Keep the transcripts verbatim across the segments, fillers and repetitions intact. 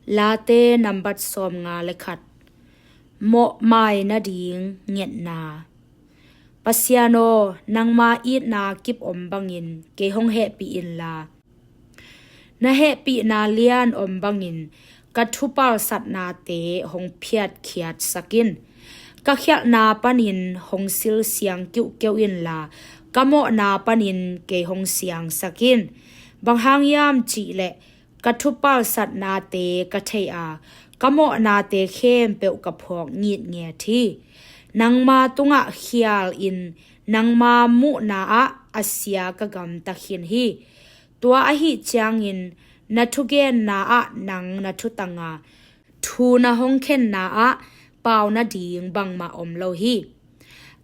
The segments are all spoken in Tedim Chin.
Late nambat sawmnga le khat. Mawhmai nading ngetna. Pasian aw, nangma itna kip om bangin kei hong hehpih inla, na hehpihna lian om bangin ka thupalsatnate hong phiatkhiatsak in. Ka khialhna panin hong silsiang kiuhkeuh inla, ka mawhna panin kei hong siangsak in. Bang hang hiam cihleh ka thupalsatnate ka thei a, ka mawhnate khempeuh ka phawk ngitnget hi. Nangma tungah khial in, nangma muhna ah a sia ka gamta khin hi. Tua ahih ciangin na thugenna ah nang na thutang a, thu na hong khenna ah pau nading bangmah om lo hi.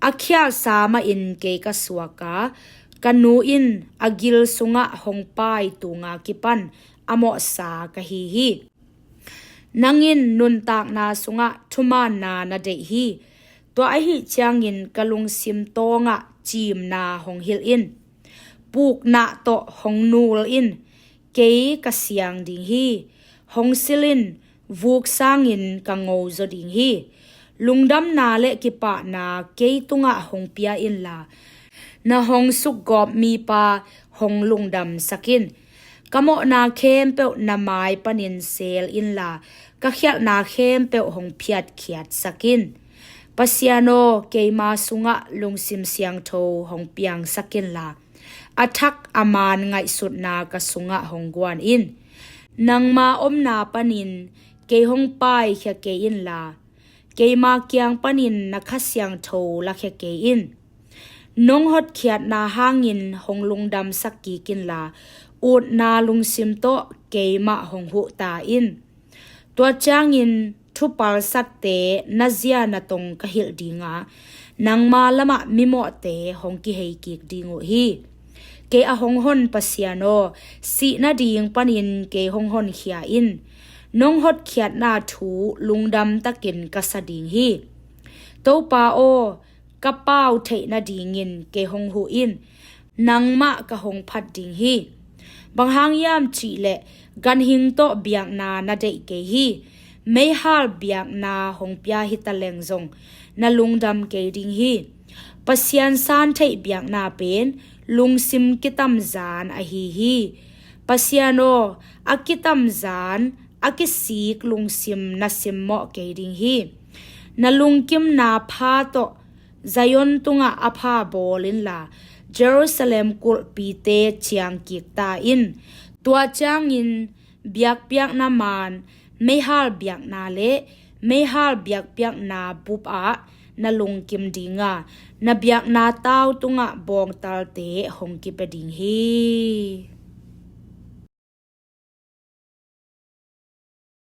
A khialsa mahin kei ka suak a, ka nu in a gil sungah hong pai tunga kipan a mawhsa ka hi hi. Nang in nuntakna sungah thumaanna na deih hi. Tua ahih ciangin ka lungsim tawngah cimna hong hilh in. Puknah tawh hong nul in, kei ka siang ding hi. Hong sil in, vuk sangin ka ngo zaw ding hi. Lungdamna le kipahna kei tungah hong pia inla, na hong sukgawp mipa hong lungdamsak in. Ka mawhna khempeuh na mai panin seel inla, ka khialhna khempeuh hong phiatkhiatsak in. Pasian aw, keima sungah lungsim siangtho hong piangsak inla, a thak a man ngaihsutna ka sungah hong guan in. Nangma omna panin kei hong paikhia kei inla, keima kiang panin na Kha Siangtho lakhia kei in. Nong hotkhiatna hangin hong lungdamsak kik inla, utna lungsim tawh keimah hong huh ta in. Tua ciangin thupalsatte na zia na tong ka hilh ding a, nangma lamah mimawhte hong kihei kik ding uh hi. Kei a hong hon Pasian aw, sih nading panin kei hong honkhia in. Nong hotkhiatna thu lungdam takin ka sa ding hi. Topa aw, ka pau theih nadingin kei hong huh in. Nangmah ka hong phat ding hi. Bang hang hiam cihleh ganhing tawh biakna na deih kei hi. Meihal biakna hong pia hi taleng zong na lungdam kei ding hi. Pasian san theih biakna pen lungsim kitamzan ahi hi. Pasian aw, a kitamzan a kisik lungsim na simmawh kei ding hi. Na lungkimna pha tawh Zion tungah a pha bawl inla, Jerusalem kulhpite ciang kik ta in. Tua ciangin biakpiakna maan, meihal biakna le meihal biakpiakna bup ah na lungkim ding a, na biakna tau tungah bawngtalte hong kipia ding hi.